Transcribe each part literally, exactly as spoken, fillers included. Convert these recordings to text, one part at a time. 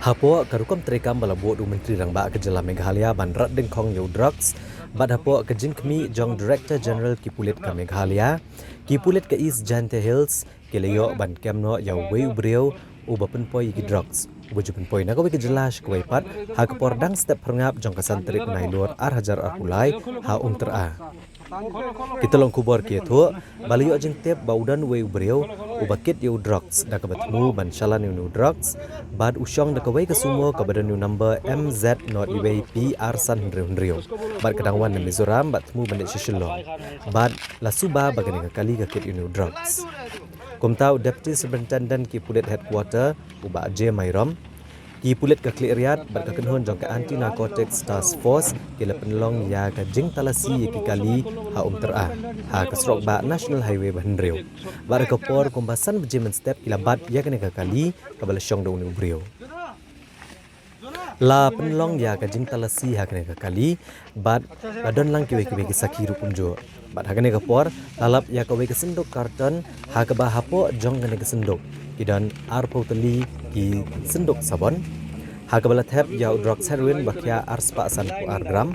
Hapoh ka rukom treikam ba la buh da u Myntri Rangbah ka jylla Meghalaya ban rat dyngkhong ïa u drugs, bad hapoh ka jingkhmih jong Director General ki pulit ka Meghalaya, ki pulit ka East Jaintia Hills ki la ïoh ban kem noh ïa uwei u briew uba pynpoi ïa ki drugs, uba ju pynpoi na kawei ka jylla sha kawei pat, ha ka por dang step phyrngap jong ka san tarik u Nailur ar hajar arphew lai ha Umtyra. Ki tyllong khubor ki ïathuh ba la ïoh jingtip ba u don uwei u briew uba kit ïa u drugs da kaba thmu ban shalan ïa une u drugs, bad u shong da kawei ka sumo kaba don ïa u number M Z nought uwei P R san hynriew hynriew, bad ka dang wan na Mizoram bad thmu ban leit sha Shillong, bad la suba ba kane ka kali ka kit ïa une u drugs. Kumta u Deputy Superintendent ki Pulit Headquarter, u Bah J Myrom, ki pulit ka Khliehriat bad ka kynhun jong ka Anti Narcotics Task Force ki la pynlong ïa ka jingtalasi ïa ki kali ha Umtyra, ha ka surok bah National Highway ba hynriew. Bad ha ka por kumba san baje mynstep ki la bat ïa kane ka kali kaba la shong da une u briew. La pynlong ïa ka jingtalasi ha kane ka kali, bad la don lang kiwei kiwei ki sakhi ruh kumjuh. Bad ha kane ka por, la lap ïa kawei ka synduk karton, ha kaba hapoh jong kane ka synduk ki don arphew tylli ki synduk sabon, ha kaba la thep ïa u drugs heroin ba khia arspah sanphew ar gram,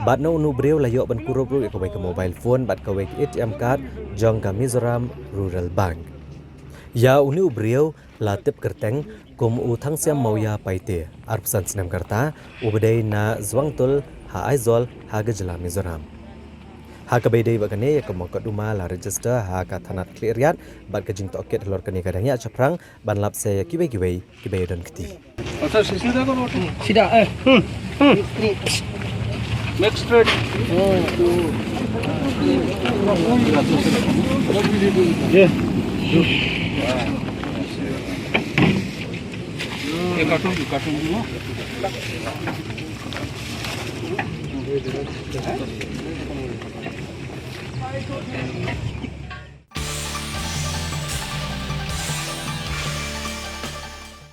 bad na une u briew la ïoh ban kurup ruh ïa kawei ka mobile phone bad kawei ka A T M card jong ka Mizoram Rural Bank. Ïa une u briew la tip kyrteng kum u Thangsiam Mawïa Paite, arphew san snem ka rta, uba dei na Zwangtul ha Aizawl ha ka jylla Mizoram. Ha kaba ïadei bad kane, ïa ka mukotduma la register ha ka thanat Khliehriat, bad ka jingtohkit halor kane ka dang ïaid shaphrang ban lap sa ïa kiwei kiwei kiba ïadon kti. Sida, eh. Hmm. Hmm. Make straight. Yeah.